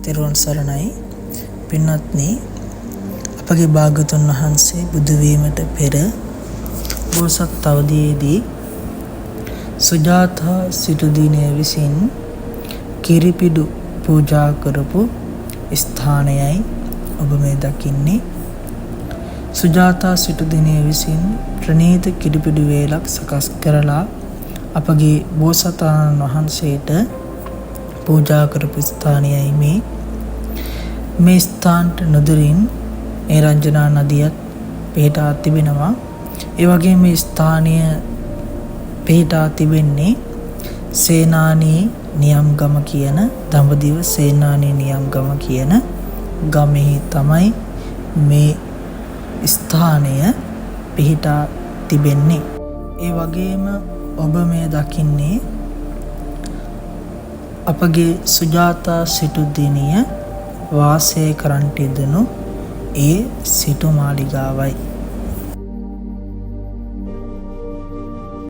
තෙරුවන් සරණයි. පින්වත්නි, අපගේ භාග්‍යවතුන් වහන්සේ බුදු වීමට පෙර බෝසත් අවදියේදී සුජාතා සිටුදිනය විසින් කිරිපිඩු පූජා කරපු ස්ථානයයි ඔබ මේ දකින්නේ. සුජාතා සිටුදිනය විසින් ප්‍රණීත කිරිපිඩු වේලක් සකස් කරලා අපගේ බෝසතාණන් වහන්සේට පූජා කරපු ස්ථානයයි මේ. මේ ස්ථානට නුදුරින් නේරංජනා නදියත් පිහිටා තිබෙනවා. ඒ වගේම මේ ස්ථානය පිහිටා තිබෙන්නේ සේනානී නියම්ගම කියන, දඹදිව සේනානී නියම්ගම කියන ගමෙහි තමයි මේ ස්ථානය පිහිටා තිබෙන්නේ. ඒ වගේම ඔබ මේ දකින්නේ අපගේ සුජාතා සිටුදිනිය වාසය කරන්නට යෙදුණු ඒ සිටු මාලිගාවයි.